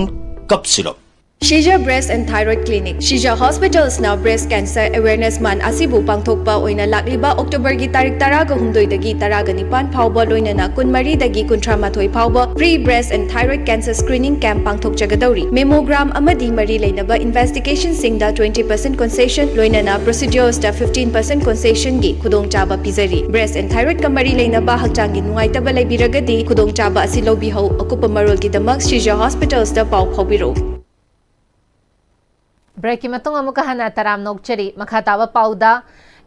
Cup Syrup꯫ Shija Breast and Thyroid Clinic, Shija Hospitals ꯅ breast cancer awareness month ꯑꯁꯤꯕꯨ ꯄꯥꯡꯊꯣꯛꯄ ꯑꯣꯏꯅ ꯂꯥꯛꯂꯤꯕ October ꯒꯤ ꯇꯥꯔꯤꯛ ꯇꯔꯥꯒ ꯍꯨꯝꯗꯣꯏꯗꯒꯤ ꯇꯔꯥꯒ ꯅꯤꯄꯥꯟ ꯐꯥꯎꯕ, ꯂꯣꯏꯅꯅ ꯀꯨꯟꯃꯔꯤꯗꯒꯤ ꯀꯨꯟꯊ꯭ꯔꯥ ꯃꯥꯊꯣꯏ ꯐꯥꯎꯕ free breast and thyroid cancer screening camp ꯄꯥꯡꯊꯣꯛꯆꯒꯗꯧꯔꯤ꯫ Mammogram ꯑꯃꯗꯤ ꯃꯔꯤ ꯂꯩꯅꯕ investigation ꯁꯤꯡꯗ twenty percent concession, ꯂꯣꯏꯅꯅ procedures ꯇ fifteen percent concession ꯒꯤ ꯈꯨꯗꯣꯡꯆꯥꯕ ꯄꯤꯖꯔꯤ꯫ Breast and thyroid ꯀ ꯃꯔꯤ ꯂꯩꯅꯕ ꯍꯛꯆꯥꯡꯒꯤ ꯅꯨꯡꯉꯥꯏꯇꯕ ꯂꯩꯕꯤꯔꯒꯗꯤ ꯈꯨꯗꯣꯡꯆꯥꯕ ꯑꯁꯤ ꯂꯧꯕꯤꯍꯧ꯫ ꯑꯀꯨꯞꯄ ꯃꯔꯣꯜꯒꯤꯗꯃꯛ Shija Hospitals ꯇ ꯄꯥꯎ ꯐꯥꯎꯕꯤꯔꯛꯎ꯫ Break ꯀꯤ ꯃꯇꯨꯡ ꯑꯃꯨꯛꯀ ꯍꯟꯅ ꯇꯔꯥꯝꯅ ꯑꯣꯛꯆꯔꯤ꯫ ꯃꯈꯥ ꯇꯥꯕ ꯄꯥꯎꯗ,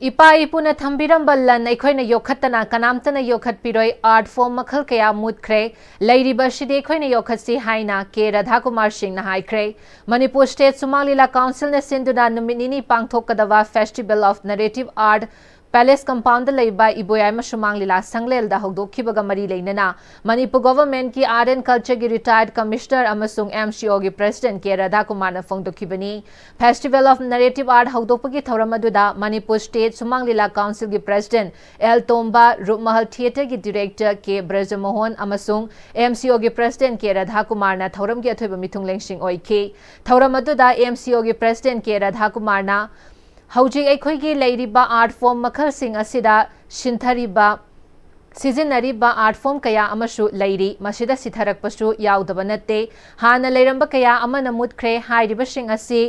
ꯏꯄꯥ ꯏꯄꯨꯅ ꯊꯝꯕꯤꯔꯝꯕ ꯂꯟ ꯑꯩꯈꯣꯏꯅ ꯌꯣꯛꯈꯠꯇꯅ ꯀꯅꯥꯝꯇꯅ ꯌꯣꯛꯈꯠꯄꯤꯔꯣꯏ, art form ꯃꯈꯜ ꯀꯌꯥ ꯃꯨꯠꯈ꯭ꯔꯦ, ꯂꯩꯔꯤꯕ ꯑꯁꯤꯗꯤ ꯑꯩꯈꯣꯏꯅ ꯌꯣꯛꯈꯠꯁꯤ ꯍꯥꯏꯅ ꯀꯦ ꯔꯥꯙꯥꯀꯨꯃꯥꯔ ꯁꯤꯡꯅ ꯍꯥꯏꯈ꯭ꯔꯦ꯫ ꯃꯅꯤꯄꯨꯔ State ꯁꯨꯃꯥꯡ ꯂꯤꯂꯥ Council ꯅ ꯁꯤꯟꯗꯨꯅ ꯅꯨꯃꯤꯠ ꯅꯤꯅꯤ ꯄꯥꯡꯊꯣꯛꯀꯗꯕ Festival of Narrative Art Palace Compound ꯗ ꯂꯩꯕ ꯏꯕꯣꯌꯥꯏꯃ ꯁꯨꯃꯥꯡ ꯂꯤꯂꯥ ꯁꯪꯂꯦꯜꯗ ꯍꯧꯗꯣꯛꯈꯤꯕꯒ ꯃꯔꯤ ꯂꯩꯅꯅ ꯃꯅꯤꯄꯨꯔ Government ꯀꯤ Art and Culture ꯒꯤ retired Commissioner ꯑꯃꯁꯨꯡ M C O ꯒꯤ President K ꯔꯥꯙꯥꯀꯨꯃꯥꯔꯅ ꯐꯣꯡꯗꯣꯛꯈꯤꯕꯅꯤ꯫ Festival of Narrative Art ꯍꯧꯗꯣꯛꯄꯒꯤ ꯊꯧꯔꯝ ꯑꯗꯨꯗ ꯃꯅꯤꯄꯨꯔ State ꯁꯨꯃꯥꯡ ꯂꯤꯂꯥ Council ꯒꯤ President ꯑꯦꯜ ꯇꯣꯝꯕ, ꯔꯨꯞꯃꯍꯜ Theatre ꯒꯤ Director ꯀꯦ ꯕ꯭ꯔꯖꯃꯣꯍꯟ ꯑꯃꯁꯨꯡ M C O ꯒꯤ President ꯀꯦ ꯔꯥꯙꯥꯀꯨꯃꯥꯔꯅ ꯊꯧꯔꯝꯒꯤ ꯑꯊꯣꯏꯕ ꯃꯤꯊꯨꯡꯂꯦꯟꯁꯤꯡ ꯑꯣꯏꯈꯤ꯫ ꯊꯧꯔꯝ ꯑꯗꯨꯗ M C O ꯒꯤ President ꯀꯦ ꯔꯥꯙꯥꯀꯨꯃꯥꯔꯅ ꯍꯧꯖꯤꯛ ꯑꯩꯈꯣꯏꯒꯤ ꯂꯩꯔꯤꯕ art form ꯃꯈꯜꯁꯤꯡ ꯑꯁꯤꯗ ꯁꯤꯟꯊꯔꯤꯕ, ꯁꯤꯖꯤꯟꯅꯔꯤꯕ art form ꯀꯌꯥ ꯑꯃꯁꯨ ꯂꯩꯔꯤ꯫ ꯃꯁꯤꯗ ꯁꯤꯊꯔꯛꯄꯁꯨ ꯌꯥꯎꯗꯕ ꯅꯠꯇꯦ꯫ ꯍꯥꯟꯅ ꯂꯩꯔꯝꯕ ꯀꯌꯥ ꯑꯃꯅ ꯃꯨꯠꯈ꯭ꯔꯦ꯫ ꯍꯥꯏꯔꯤꯕꯁꯤꯡ ꯑꯁꯤ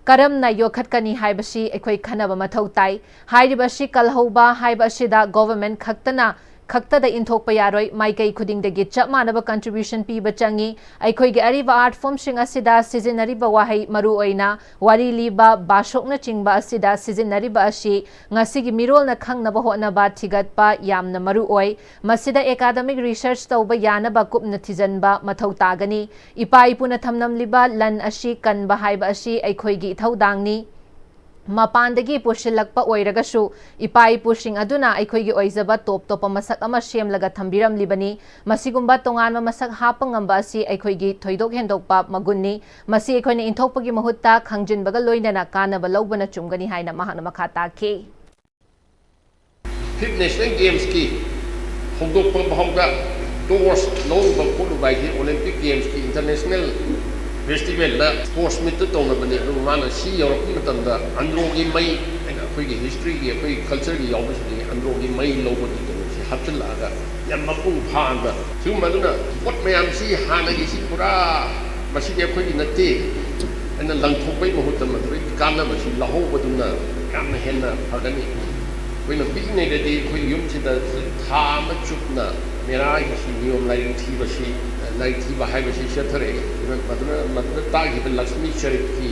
ꯀꯔꯝꯅ ꯌꯣꯛꯈꯠꯀꯅꯤ ꯍꯥꯏꯕꯁꯤ ꯑꯩꯈꯣꯏ ꯈꯟꯅꯕ ꯃꯊꯧ ꯇꯥꯏ꯫ ꯍꯥꯏꯔꯤꯕ ꯑꯁꯤ ꯀꯜꯍꯧꯕ ꯍꯥꯏꯕ ꯑꯁꯤꯗ government ꯈꯛꯇꯅ ꯈꯛꯇꯗ ꯏꯟꯊꯣꯛꯄ ꯌꯥꯔꯣꯏ꯫ ꯃꯥꯏꯀꯩ ꯈꯨꯗꯤꯡꯗꯒꯤ ꯆꯞ ꯃꯥꯟꯅꯕ contribution ꯄꯤꯕ ꯆꯪꯏ꯫ ꯑꯩꯈꯣꯏꯒꯤ ꯑꯔꯤꯕ art form ꯁꯤꯡ ꯑꯁꯤꯗ ꯁꯤꯖꯤꯟꯅꯔꯤꯕ ꯋꯥꯍꯩ, ꯃꯔꯨ ꯑꯣꯏꯅ ꯋꯥꯔꯤ ꯂꯤꯕ, ꯚꯥꯁꯣꯛꯅꯆꯤꯡꯕ ꯑꯁꯤꯗ ꯁꯤꯖꯤꯟꯅꯔꯤꯕ ꯑꯁꯤ ꯉꯁꯤꯒꯤ ꯃꯤꯔꯣꯜꯅ ꯈꯪꯅꯕ ꯍꯣꯠꯅꯕ ꯊꯤꯒꯠꯄ ꯌꯥꯝꯅ ꯃꯔꯨ ꯑꯣꯏ꯫ ꯃꯁꯤꯗ academic research ꯇꯧꯕ ꯌꯥꯅꯕ ꯀꯨꯞꯅ ꯊꯤꯖꯤꯟꯕ ꯃꯊꯧ ꯇꯥꯒꯅꯤ꯫ ꯏꯄꯥ ꯏꯄꯨꯅ ꯊꯝꯂꯝꯂꯤꯕ ꯂꯟ ꯑꯁꯤ ꯀꯟꯕ ꯍꯥꯏꯕ ꯑꯁꯤ ꯑꯩꯈꯣꯏꯒꯤ ꯏꯊꯧꯗꯥꯡꯅꯤ꯫ ꯃꯄꯥꯟꯗꯒꯤ ꯄꯨꯁꯤꯜꯂꯛꯄ ꯑꯣꯏꯔꯒꯁꯨ, ꯏꯄꯥ ꯏꯄꯨꯁꯤꯡ ꯑꯗꯨꯅ ꯑꯩꯈꯣꯏꯒꯤ ꯑꯣꯏꯖꯕ ꯇꯣꯞ ꯇꯣꯞꯄ ꯃꯁꯛ ꯑꯃ ꯁꯦꯝꯂꯒ ꯊꯝꯕꯤꯔꯝꯂꯤꯕꯅꯤ꯫ ꯃꯁꯤꯒꯨꯝꯕ ꯇꯣꯉꯥꯟꯕ ꯃꯁꯛ ꯍꯥꯞꯄ ꯉꯝꯕ ꯑꯁꯤ ꯑꯩꯈꯣꯏꯒꯤ ꯊꯣꯏꯗꯣꯛ ꯍꯦꯟꯗꯣꯛꯄ ꯃꯒꯨꯟꯅꯤ꯫ ꯃꯁꯤ ꯑꯩꯈꯣꯏꯅ ꯏꯟꯊꯣꯛꯄꯒꯤ ꯃꯍꯨꯠꯇ ꯈꯪꯖꯤꯟꯕꯒ ꯂꯣꯏꯅꯅ ꯀꯥꯟꯅꯕ ꯂꯧꯕꯅ ꯆꯨꯝꯒꯅꯤ ꯍꯥꯏꯅ ꯃꯍꯥꯛꯅ ꯃꯈꯥ ꯇꯥꯈꯤ꯫ Fifth National Games ꯀꯤ ꯍꯧꯗꯣꯛꯄ ꯐꯥꯎꯗ torch ꯂꯧꯔꯨꯕ ꯈꯣꯠꯂꯨꯕ ꯍꯥꯏꯁꯤ Olympic Games ꯀꯤ international festival ꯗ sports meet ꯇ ꯇꯧꯅꯕꯅꯤ꯫ ꯑꯗꯨꯕꯨ ꯃꯥꯅ ꯁꯤ ꯌꯧꯔꯛꯄ ꯃꯇꯝꯗ ꯑꯟꯗ꯭ꯔꯣꯒꯤ ꯃꯩ ꯍꯥꯏꯅ ꯑꯩꯈꯣꯏꯒꯤ history ꯒꯤ, ꯑꯩꯈꯣꯏꯒꯤ culture ꯒꯤ ꯌꯥꯎꯕꯁꯤꯡꯁꯤ ꯑꯟꯗ꯭ꯔꯣꯒꯤ ꯃꯩ ꯂꯧꯕꯒꯤ ꯀꯩꯅꯣꯁꯤ ꯍꯥꯞꯆꯤꯜꯂꯛꯑꯒ ꯌꯥꯝ ꯃꯄꯨꯡ ꯐꯥꯅ ꯁꯤꯒꯨꯝꯕ ꯑꯗꯨꯅ ꯄꯣꯠ ꯃꯌꯥꯝꯁꯤ ꯍꯥꯟꯅꯒꯤꯁꯤ ꯄꯨꯔꯥ ꯃꯁꯤꯗꯤ ꯑꯩꯈꯣꯏꯒꯤ ꯅꯠꯇꯦ ꯍꯥꯏꯅ ꯂꯪꯊꯣꯛꯄꯒꯤ ꯃꯍꯨꯠꯇ ꯃꯗꯨꯗꯒꯤ ꯀꯥꯟꯅꯕꯁꯤ ꯂꯧꯍꯧꯕꯗꯨꯅ ꯌꯥꯝꯅ ꯍꯦꯟꯅ ꯐꯒꯅꯤ꯫ ꯑꯩꯈꯣꯏꯅ ꯄꯤꯛꯏꯉꯩꯗꯗꯤ ꯑꯩꯈꯣꯏ ꯌꯨꯝꯁꯤꯗ ꯊꯥ ꯑꯃ ꯆꯨꯞꯅ ꯃꯦꯔꯥ ꯍꯥꯏꯕꯁꯤ ꯅꯤꯌꯣꯝ ꯂꯥꯏꯔꯤꯛ ꯊꯤꯕꯁꯤ, ꯂꯥꯏꯔꯤꯛ ꯊꯤꯕ ꯍꯥꯏꯕꯁꯤ ꯆꯠꯊꯔꯛꯏ꯫ ꯑꯗꯨꯅ ꯃꯗꯨꯅ, ꯃꯗꯨꯗ ꯇꯥꯛꯈꯤꯕ ꯂꯛꯁꯃꯤ ꯆꯔꯤꯠꯀꯤ,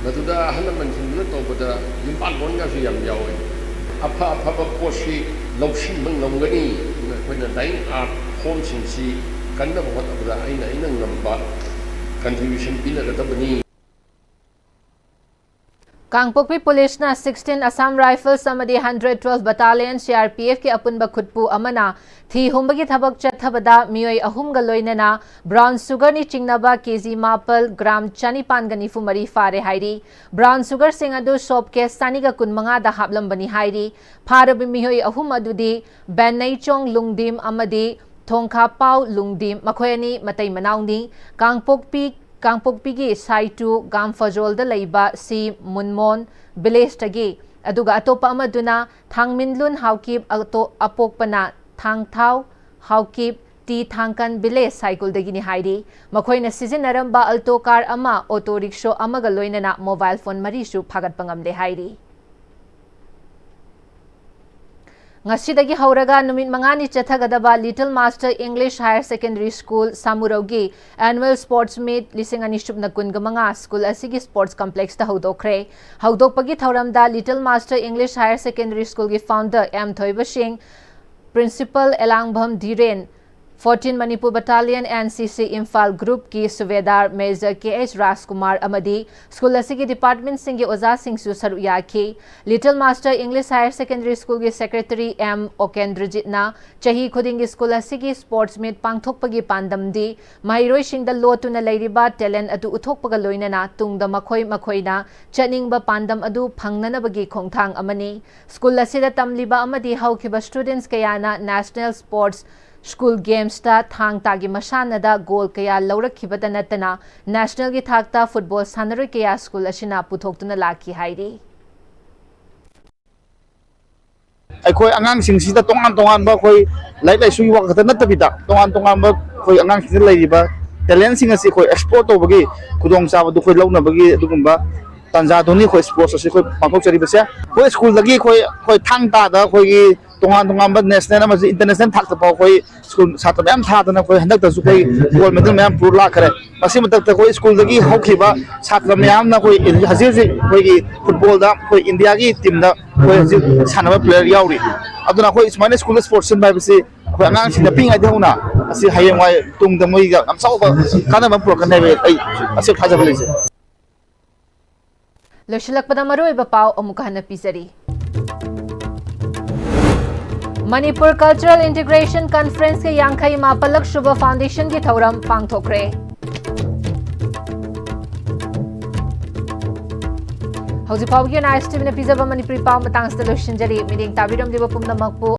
ꯃꯗꯨꯗ ꯑꯍꯜ ꯂꯃꯟꯁꯤꯡꯗꯨꯅ ꯇꯧꯕꯗ ꯌꯨꯝꯕꯥꯜꯂꯣꯟꯒꯁꯨ ꯌꯥꯝ ꯌꯥꯎꯋꯤ꯫ ꯑꯐ ꯑꯐꯕ ꯄꯣꯠꯁꯤ ꯂꯧꯁꯤꯟꯕ ꯉꯝꯒꯅꯤ꯫ ꯑꯗꯨꯅ ꯑꯩꯈꯣꯏꯅ dying art form ꯁꯤꯡꯁꯤ ꯀꯟꯅꯕ ꯍꯣꯠꯅꯕꯗ ꯑꯩꯅ, ꯑꯩꯅ ꯉꯝꯕ contribution ꯄꯤꯅꯒꯗꯕꯅꯤ꯫ ꯀꯥꯡꯄꯣꯛꯄꯤ ꯄꯨꯂꯤꯁꯅ sixteen Assam Rifles ꯑꯃꯗꯤ hundred twelve Battalion C R P F ꯀꯤ ꯑꯄꯨꯟꯕ ꯈꯨꯠꯄꯨ ꯑꯃꯅ ꯊꯤ ꯍꯨꯝꯕꯒꯤ ꯊꯕꯛ ꯆꯠꯊꯕꯗ ꯃꯤꯑꯣꯏ ꯑꯍꯨꯝꯒ ꯂꯣꯏꯅꯅ brown sugar ꯅꯤ ꯆꯤꯡꯅꯕ K G ꯃꯥꯄꯜ, gram ꯆꯅꯤꯄꯥꯟꯒ ꯅꯤꯐꯨ ꯃꯔꯤ ꯐꯥꯔꯦ ꯍꯥꯏꯔꯤ꯫ Brown sugar ꯁꯤꯡ ꯑꯗꯨ soap case ꯆꯅꯤꯒ ꯀꯨꯟꯃꯉꯥꯗ ꯍꯥꯞꯂꯝꯕꯅꯤ ꯍꯥꯏꯔꯤ꯫ ꯐꯥꯔꯕ ꯃꯤꯑꯣꯏ ꯑꯍꯨꯝ ꯑꯗꯨꯗꯤ ꯕꯦꯟꯅꯩꯆꯣꯡ ꯂꯨꯡꯗꯤꯝ ꯑꯃꯗꯤ ꯊꯣꯡꯈꯥꯄꯥꯎ ꯂꯨꯡꯗꯤꯝ, ꯃꯈꯣꯏ ꯑꯅꯤ ꯃꯇꯩ ꯃꯅꯥꯎꯅꯤ꯫ ꯀꯥꯡꯄꯣꯛꯄꯤ, ꯀꯥꯡꯄꯣꯛꯄꯤꯒꯤ ꯁꯥꯏꯇꯨ ꯒꯥꯝꯐꯖꯣꯜꯗ ꯂꯩꯕ ꯁꯤ ꯃꯨꯟꯃꯣꯟ village ꯇꯒꯤ, ꯑꯗꯨꯒ ꯑꯇꯣꯞꯄ ꯑꯃꯗꯨꯅ ꯊꯥꯡꯃꯤꯟꯂꯨꯟ ꯍꯥꯎꯀꯤꯞ, ꯑꯇꯣ-, ꯑꯄꯣꯛꯄꯅ ꯊꯥꯡꯊꯥꯎ ꯍꯥꯎꯀꯤꯞ, ꯇꯤ ꯊꯥꯡꯀꯟ village ꯁꯥꯏꯀꯨꯜꯗꯒꯤꯅꯤ ꯍꯥꯏꯔꯤ꯫ ꯃꯈꯣꯏꯅ ꯁꯤꯖꯤꯟꯅꯔꯝꯕ Alto car ꯑꯃ, auto rickshaw ꯑꯃꯒ ꯂꯣꯏꯅꯅ mobile phone ꯃꯔꯤꯁꯨ ꯐꯥꯒꯠꯄ ꯉꯝꯂꯦ ꯍꯥꯏꯔꯤ꯫ ꯉꯁꯤꯗꯒꯤ ꯍꯧꯔꯒ ꯅꯨꯃꯤꯠ ꯃꯉꯥꯅꯤ ꯆꯠꯊꯒꯗꯕ Little Master English Higher Secondary School ꯁꯥꯃꯨꯔꯧꯒꯤ Annual Sports Meet ꯂꯤꯁꯤꯡ ꯑꯅꯤ ꯁꯨꯞꯅ ꯀꯨꯟꯒ ꯃꯉꯥ ꯁ꯭ꯀꯨꯜ ꯑꯁꯤꯒꯤ Sports Complexꯇ ꯍꯧꯗꯣꯛꯈ꯭ꯔꯦ꯫ ꯍꯧꯗꯣꯛꯄꯒꯤ ꯊꯧꯔꯝꯗ Little Master English Higher Secondary Schoolꯒꯤ founder M Thoiba Singh, Principal ꯑꯦꯂꯥꯡꯕꯝ ꯙꯤꯔꯦꯟ, fourteen Manipur Battalion N C C Imphal Groupꯀꯤ Subedar Major K H ꯔꯥꯖꯀꯨꯃꯥꯔ ꯑꯃꯗꯤ ꯁ꯭ꯀꯨꯜ ꯑꯁꯤꯒꯤ departmentꯁꯤꯡꯒꯤ ꯑꯣꯖꯥꯁꯤꯡꯁꯨ ꯁꯔꯨꯛ ꯌꯥꯈꯤ꯫ Little Master English Higher Secondary Schoolꯒꯤ Secretary ꯑꯦꯝ ꯑꯣꯀꯦꯟꯗ꯭ꯔꯖꯤꯠꯅ ꯆꯍꯤ ꯈꯨꯗꯤꯡꯒꯤ ꯁ꯭ꯀꯨꯜ ꯑꯁꯤꯒꯤ Sports Meet ꯄꯥꯡꯊꯣꯛꯄꯒꯤ ꯄꯥꯟꯗꯝꯗꯤ ꯃꯍꯩꯔꯣꯏꯁꯤꯡꯗ ꯂꯣꯠꯇꯨꯅ ꯂꯩꯔꯤꯕ talent ꯑꯗꯨ ꯎꯠꯊꯣꯛꯄꯒ ꯂꯣꯏꯅꯅ ꯇꯨꯡꯗ ꯃꯈꯣꯏ ꯃꯈꯣꯏꯅ ꯆꯠꯅꯤꯡꯕ ꯄꯥꯟꯗꯝ ꯑꯗꯨ ꯐꯪꯅꯅꯕꯒꯤ ꯈꯣꯡꯊꯥꯡ ꯑꯃꯅꯤ꯫ ꯁ꯭ꯀꯨꯜ ꯑꯁꯤꯗ ꯇꯝꯂꯤꯕ ꯑꯃꯗꯤ ꯍꯧꯈꯤꯕ students ꯀꯌꯥꯅ National Sports School Gamesꯇ ꯊꯥꯡ ꯇꯥꯒꯤ ꯃꯁꯥꯟꯅꯗ gold ꯀꯌꯥ ꯂꯧꯔꯛꯈꯤꯕꯇ ꯅꯠꯇꯅ nationalꯒꯤ ꯊꯥꯛꯇ football ꯁꯥꯟꯅꯔꯣꯏ ꯀꯌꯥ ꯁ꯭ꯀꯨꯜ ꯑꯁꯤꯅ ꯄꯨꯊꯣꯛꯇꯨꯅ ꯂꯥꯛꯈꯤ ꯍꯥꯏꯔꯤ꯫ ꯑꯩꯈꯣꯏ ꯑꯉꯥꯡꯁꯤꯡꯁꯤꯗ ꯇꯣꯉꯥꯟ ꯇꯣꯉꯥꯟꯕ ꯑꯩꯈꯣꯏ ꯂꯥꯏꯔꯤꯛ ꯂꯥꯏꯁꯨꯒꯤ ꯋꯥ ꯈꯛꯇ ꯅꯠꯇꯕꯤꯗ ꯇꯣꯉꯥꯟ ꯇꯣꯉꯥꯟꯕ ꯑꯩꯈꯣꯏ ꯑꯉꯥꯡꯁꯤꯡꯗ ꯂꯩꯔꯤꯕ talentꯁꯤꯡ ꯑꯁꯤ ꯑꯩꯈꯣꯏ explore ꯇꯧꯕꯒꯤ ꯈꯨꯗꯣꯡꯆꯥꯕꯗꯨ ꯑꯩꯈꯣꯏ ꯂꯧꯅꯕꯒꯤ ꯑꯗꯨꯒꯨꯝꯕ ꯇꯥꯟꯖꯥꯗꯨꯅꯤ ꯑꯩꯈꯣꯏ sports ꯑꯁꯤ ꯑꯩꯈꯣꯏ ꯄꯥꯡꯊꯣꯛꯆꯔꯤꯕꯁꯦ꯫ ꯑꯩꯈꯣꯏ ꯁ꯭ꯀꯨꯜꯗꯒꯤ ꯑꯩꯈꯣꯏ ꯑꯩꯈꯣꯏ ꯊꯥꯡ ꯇꯥꯗ ꯑꯩꯈꯣꯏꯒꯤ ꯇꯣꯉꯥꯟ ꯇꯣꯉꯥꯟꯕ national ꯑꯃꯁꯨꯡ international ꯊꯥꯛꯇ ꯐꯥꯎ ꯑꯩꯈꯣꯏ ꯁ꯭ꯀꯨꯜ ꯁꯥꯇ꯭ꯔ ꯃꯌꯥꯝ ꯊꯥꯗꯅ ꯑꯩꯈꯣꯏ ꯍꯟꯗꯛꯇꯁꯨ ꯑꯩꯈꯣꯏ gold medal ꯃꯌꯥꯝ ꯄꯨꯔ ꯂꯥꯛꯈ꯭ꯔꯦ꯫ ꯃꯁꯤ ꯃꯊꯛꯇ ꯑꯩꯈꯣꯏ ꯁ꯭ꯀꯨꯜꯗꯒꯤ ꯍꯧꯈꯤꯕ ꯁꯥꯇ꯭ꯔ ꯃꯌꯥꯝꯅ ꯑꯩꯈꯣꯏ ꯍꯧꯖꯤꯛ ꯍꯧꯖꯤꯛ ꯑꯩꯈꯣꯏꯒꯤ footballꯗ ꯑꯩꯈꯣꯏ Indiaꯒꯤ teamꯗ ꯑꯩꯈꯣꯏ ꯍꯧꯖꯤꯛ ꯁꯥꯟꯅꯕ player ꯌꯥꯎꯔꯤ꯫ ꯑꯗꯨꯅ ꯑꯩꯈꯣꯏ ꯁꯨꯃꯥꯏꯅ ꯁ꯭ꯀꯨꯜꯗ sports ꯁꯤꯟꯕ ꯍꯥꯏꯕꯁꯤ ꯑꯩꯈꯣꯏ ꯑꯉꯥꯡꯁꯤꯡꯅ ꯄꯤꯛꯏꯉꯩꯗꯒꯤ ꯍꯧꯅ ꯑꯁꯤ ꯍꯌꯦꯡꯋꯥꯏ ꯇꯨꯡꯗ ꯃꯣꯏꯒ ꯌꯥꯝ ꯆꯥꯎꯕ ꯀꯥꯟꯅꯕ ꯑꯃ ꯄꯨꯔꯛꯀꯅꯤ ꯍꯥꯏꯕ ꯑꯩ ꯑꯁꯤ ꯊꯥꯖꯕ ꯂꯩꯖꯩ꯫ ꯂꯣꯏꯁꯤꯜꯂꯛꯄꯗ ꯃꯔꯨꯑꯣꯏꯕ ꯄꯥꯎ ꯑꯃꯨꯛ ꯍꯟꯅ ꯄꯤꯖꯔꯤ꯫ Manipur Cultural Integration Conferenceꯀꯤ ꯌꯥꯡꯈꯩ ꯃꯥꯄꯜꯂꯛ ꯁꯨꯕ foundationꯒꯤ ꯊꯧꯔꯝ ꯄꯥꯡꯊꯣꯛꯈ꯭ꯔꯦ꯫ ꯍꯧꯖꯤꯛ ꯐꯥꯎꯕꯒꯤ ꯑꯣꯏꯅ ISTVꯅ ꯄꯤꯖꯕ ꯃꯅꯤꯄꯨꯔꯤ ꯄꯥꯎ ꯃꯇꯥꯡꯁꯤꯗ ꯂꯣꯏꯁꯤꯟꯖꯔꯤ꯫ ꯃꯤꯠꯌꯦꯡ ꯇꯥꯕꯤꯔꯝꯂꯤꯕ ꯄꯨꯝꯅꯃꯛꯄꯨ